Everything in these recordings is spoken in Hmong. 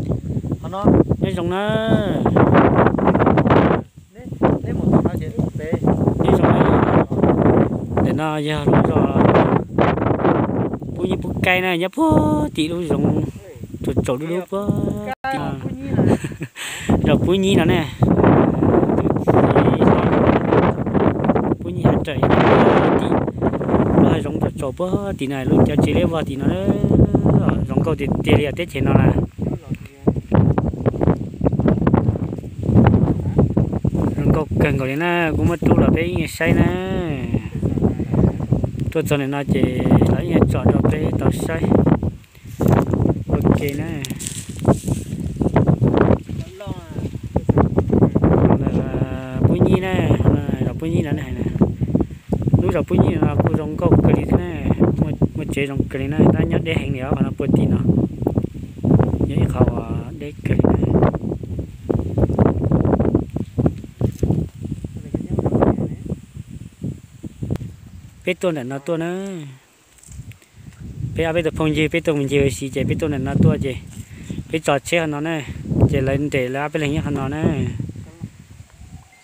Nyob zoo na. Nyob zoo na. Ntawm no yog lub zos Pub Nyib Pub Kaib na, nyob puag tim lub zoov tsaus tsaus dub dub puag tim no. Zos Pub Nyib no ne. Pub Nyib Hav Rawm, tim lub hav zoov tsaus tsaus puag tim no, lub cov tsev liab vog tim no. Zoo nkauj tiag tiag li teb chaws no na. Zoo nkauj kawg nkaus li na, kuv muab rub los peb yeej saib na. Tuaj txog ntawm no ces lawv yeej tsom rau peb tau saib ua ke na. Pub Nyib na, zos Pub Nyib no ne hais na. Lub zos Pub Nyib no kuj zoo nkauj kawg li thiab na, muaj tsev zoo kawg li na, tab nyob deb heev li os, qhov no puag tim no. Yog ib qho uas deb kawg li na. Peb tuaj ntawm no tuaj na. Peb ob peb tug phooj ywg peb tuaj mus ncig ua si ces peb tuaj ntawm no tuaj ces peb tso tsheb qhov no na, ces lawv nres lawv ob peb leeg nyob qhov no na.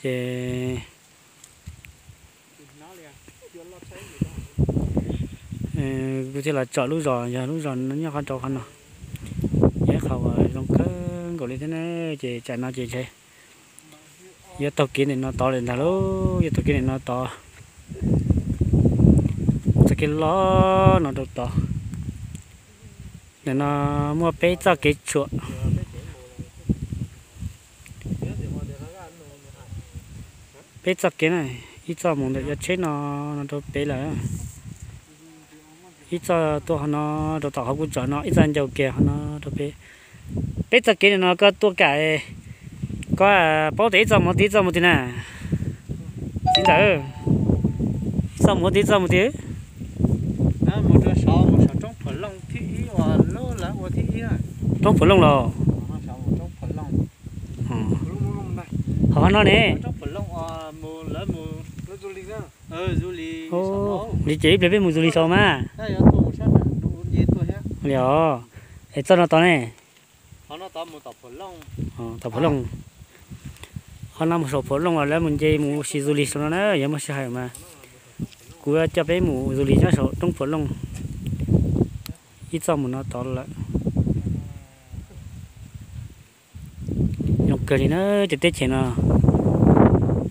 Ces kuv thiaj los tsom lub zos, yog lub zos nyob qhov rau qhov no. Yog ib qho uas zoo kawg nkaus li thiab na, ces tsam no ces ntshe yuav taug kev ntawm no tod lawm ntag lauj, yuav taug kev ntawm no tod. Txoj kev los no rau tod. Ntawm no muaj peb txoj kev tshuam. Peb txoj kev na, ib txoj mus ntawm cov tsheb no, no rau pem lawm. Ib txoj tuaj qhov no rau tom qhov kuv tsom no, ib txoj ncau kiag qhov no rau pem. Peb txoj kev no koj tuaj kam, koj paub tias ib txoj mus twg ib txoj mus twg na? Txiv ntxawm, ib txoj mus twg ib txoj mus twg? Roob Phuv Looj los? Ho qhov no ne? Li ces ib pliag peb mus du li saud mas. Li os, es txoj no tod ne? Tom Phuv Looj. Qhov no mus saum Phuv Looj los lawv mus nce mus ua si du li saud no na, yog muaj sij hawm mas kuv coj peb mus du li nyob saum roob Phuv Looj. Ib txoj mus no tod lawm. Zoo kawg li na, cov teb chaws no,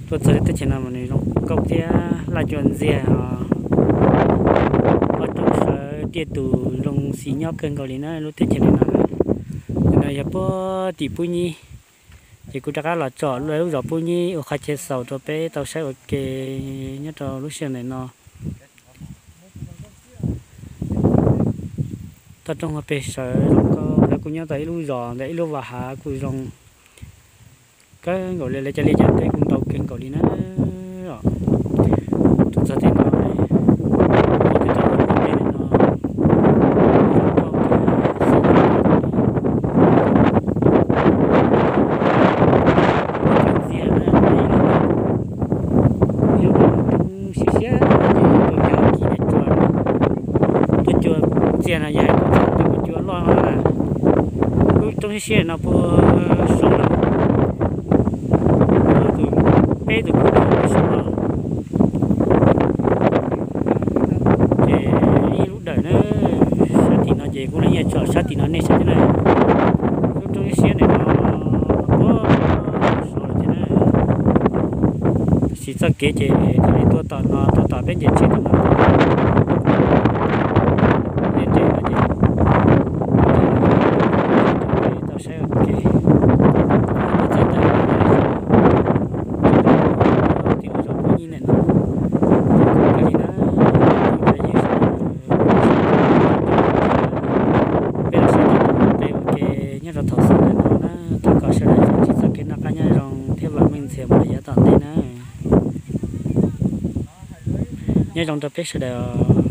tuaj txog cov teb chaws no mas nws zoo nkauj thiab laj cua ntxiag os. Ob roob sawv tiaj tus zoo xis nyob kawg nkaus li na lub teb chaws no. Ntawm no yog puag tim Pub Nyib, ces kuv rov qab los tsom lub zos Pub Nyib ua qhov chaw xaus rau peb tau saib ua ke nyob rau lub sij hawm ntawm no. Toj roob hauv pes sawv zoo nkauj, lawv kuj nyob tau ib lub zos ntawm ib lub vaj hav kuj zoo kawg nkaus li, lawv cov liaj cov teb kuj ntau kawg nkaus li na. Tuaj txog tej no, siab siab ces tuaj cog kis daim cua, tuaj cua ntxiag no yog tus cua loj no na. Lub roob siab siab no puag saud lawm, tus peb tus pub saud no. Ces ib lub dawm na, sab tim no ces kuv los yeej tsom sab tim no nej saib thiab na. Lub roob siab siab ntawm no puag saud lawm thiab na. Tab sis txoj kev ces thiaj li tuaj tom no, tuaj tom peb nce tsheb tom no. Nce no ces tau saib ua ke. Txog ntawm no, tim lub zos Pub Nyib ntawm no, zoo kawg li na. Peb los saib tau ua ke nyob rau thaum xaus ntawm no na, thov kom sawv daws tsuas ntsib txoj kev noj qab nyob zoo thiab vam meej ntxhias mus rau yav tom ntej na. Nyob zoo rau peb sawv daws os.